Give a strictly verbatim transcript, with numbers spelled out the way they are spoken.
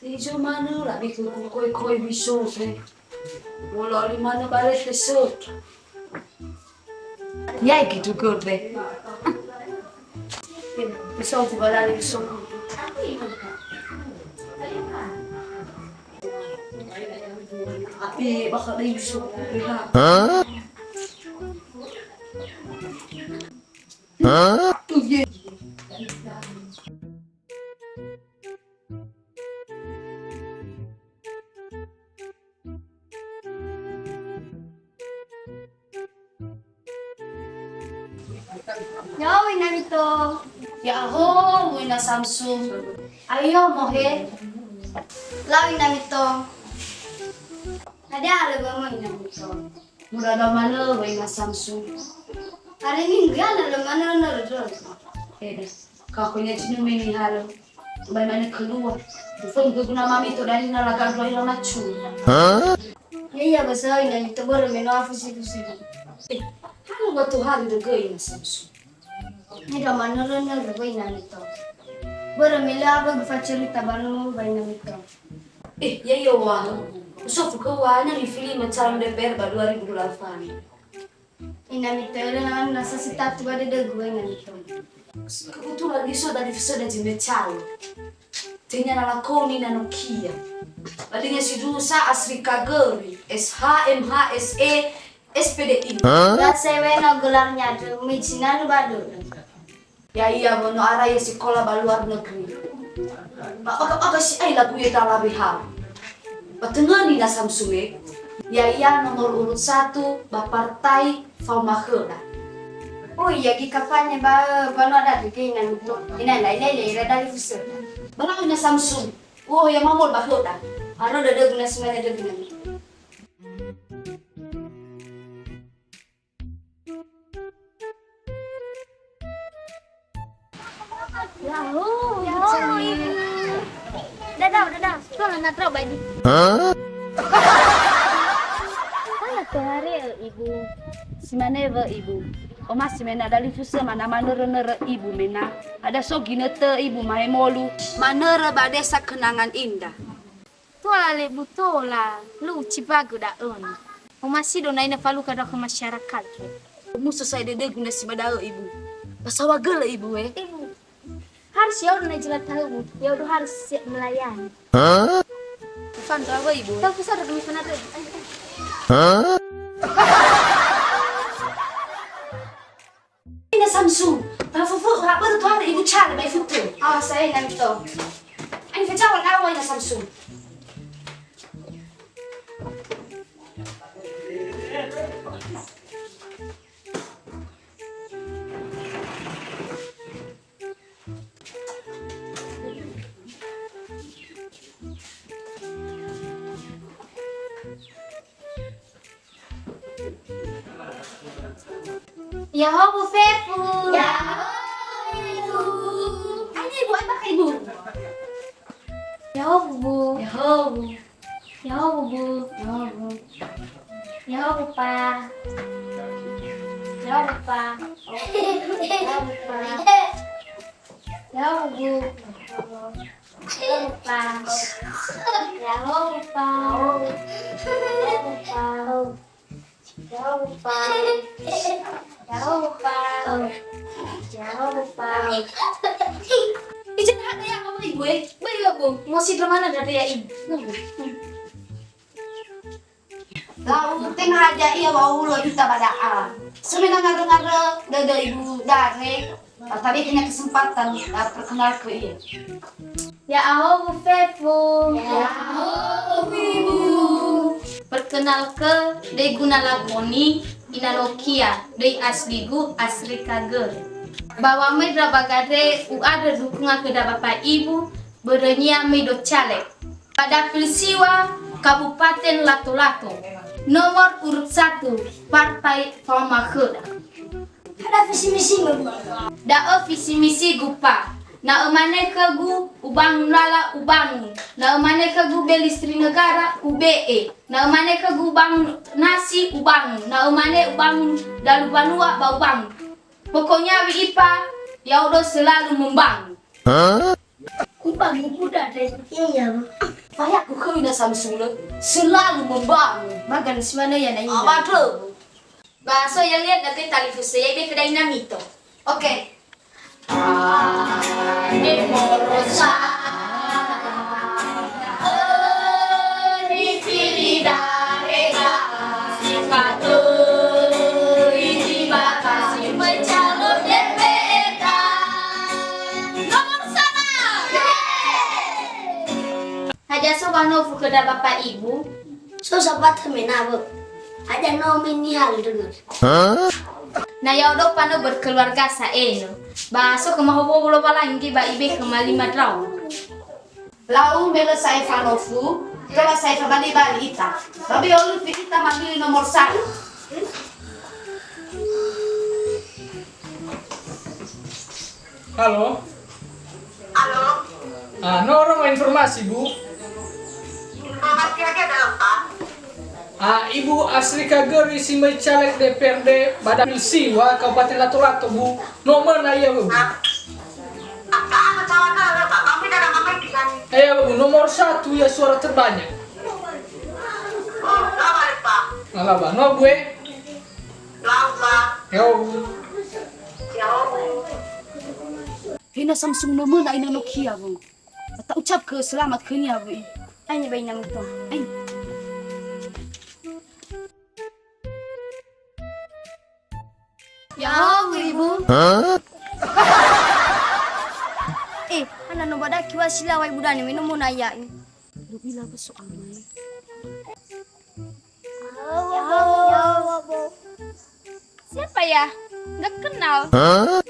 Ijo manö labe khögu koe-koe bisofe. Wololi manö ba lete sökhi. Yai gitu göbe. Bisofu balali bisofu. Api bakal isofu. Hah? Hah? Ya'ahowu Ina Mito. Ya'ahowu Ina Samsu. Ayo mohe. Lau Ina Mito. Hadia alö bömö Ina Mito? Mudada manö wö Ina Samsu. Hari Minggu ya, na lö manö nörö-nörö. Eda, kakunya cinu meni halö. Bai manö keluar. Ufönu göguna mami to dari na laga dua ira macu. Hah? Ya, ya, basa Ina Mito börö me no afu situ-situ. Eh, hanu batu hari dögö Ina Samsu. Eda manörö-nörö wö Ina Mito. Börö me lö abö göfacerita ba nomo ba Ina Mito. Eh, ya, ya, wa. Usofu ke wa, na mifili ma calon D P R ba dua ribu dua puluh delapan. Ina Mito, elö na nasa si tatu ba dödögu, Ina Mito. Kebetulan di so dali fösöda zi me calon. Tehina na lakoni na nokia. Ba dödögu si dusa asri kagöri, S H, M H, S E, S P D I. Hah? Rasa wena gelarnya tu, micinanu ba dödö. Ya'ia wö no ara ia sikola ba luar negeri. Ba baga-baga si'ai lagu ia dalawe hau. Ba töngöni Ina Samsu me. Ya'ia nomor urut satu ba partai faoma khöda. Oh iya, gi kampanye ba, ba no ada dege Ina Mito. Ina lain-lain ira dali fösöda. Ba lau Ina Samsu. Oh ya mamol ba khöda. Aro dödögu na simane dödögu na. Ya'ahowu, Ibu. Dadao, dadao. Tola na trao ba di. Hah? Hana tohare, Ibu. Simane wö, Ibu. Omasi me na dali fösö mana manörö-nörö Ibu me na. Ada so ginötö Ibu mahemolu. Manörö ba Desa Kenangan Indah. Tola lebu tola, lu'u cibagö da'ö ni. Omasi do naina falukha da'ö khö masyarakat. Muso sa'ae dödögu na si ba da'ö, Ibu. Ba saohagölö, Ibu, eh. Ibu, harus ya'odo na jelas tahu, Bu. Ya'odo harus siap melayani. Hah? Ufan tahu, Ibu. Tahu pesan dulu, Ibu. Hah? Ina Samsu, ba föfö'ö ha börö tohare ibu cale ba ifutö. Awa sa'ae Ina Mito. Ani facawa dawa Ina Samsu. Ya'ahowu fefu. Ya'ahowu. Ayo, Ibu, ayo bakha, Ibu. Ya'ahowu, Bu. Ya'ahowu. Ya'ahowu, Bu. Ya'ahowu. Ya'ahowu, Pa. Ya'ahowu, Pa. Ya'ahowu, Pa. Ya'ahowu, Bu. Ya'ahowu, Pa. Ya'ahowu, Pa. Ya'ahowu, Pa. Ya'ahowu, Pa. Ya'ahowu, Pa. Ya'ahowu, Pa. Ijin hada ya kamu ibu, eh? Baik, Bu. Mau si mana ada ya, Ibu? Lau, tenga hadia ia wa'owulo juta ba da'a. Semena ngarö-ngarö dödö Ibu Dare, ba tabe kenya kesempatan, ba perkenalkö ia. Ya'ahowu fefu. Ya'ahowu, Ibu. Perkenalkö, döi guna lakoni, ina nokia, döi asligu, asri kagöri. Ba wamöi ndra ba gare, u'andrö dukunga khöda Bapak Ibu, börönia möi do caleg. Ba dapil siwa Kabupaten Lato-Lato. Nomor urut satu, Partai Faoma Khöda. Ada visi misi, Bu. Da'ö visi misigu, Pa. Na ömane khögu ubangun lala, ubangun. Na ömane khögu be listrik negara, ube'e. Na ömane khögu ubangun nasi, ubangun. Na ömane ubangun dalu banua, ba ubangun. Pokoknya wi'i, Pa, ya'odo selalu membangun. Hah? Ubangun kuda deh. Iya, Bu. Fayaku khöu ina Samsung lö, selalu membangun. Magan si mana ya na ina. Awaduh. Ba so ya lihat na te talifusö ya ibe kedai na mito. Oke. Hadia so wanofu khöda Bapak Ibu? So sapat mena, Bu. Hadia no mini hal dengar. Na ya'odo panö berkeluarga sa'ae no. Ba so khöma howo-howo Lowalangi ba ibe khöma lima ndraono. Lau me lö sa'ae fanofu, tola sa'ae fabali-bali ita. Ba be olu fi ita mabili nomor satu. Halo? Halo? Ah, no orang informasi, Bu. Informasi aja ada apa? Ah, Ibu Asri Kagöri si möi caleg D P R D ba Dapil Siwa Kabupaten Lato-Lato, Bu. No möna ia, Bu. Ah. Apa, apa cawapres, Pak? Kami dalam apa gimana? Eh, Bu, nomor satu ya suara terbanyak. Oh, sabar, Pak. Alaba, no, Bu, eh? Lau, Pak. Yo, Bu. Yo, Bu. He na Samsung no möna ina Nokia, Bu. Ba ta'ucap khö selamat khönia, Bu, eh. Aini ba ina mito. Aini. Ya'ahowu, Ibu. Eh, hana no badaki wa sila wa Ibu Dani, me no mona ya'i. Lu ila ba so amai. Siapa ya? Nggak kenal. Hah?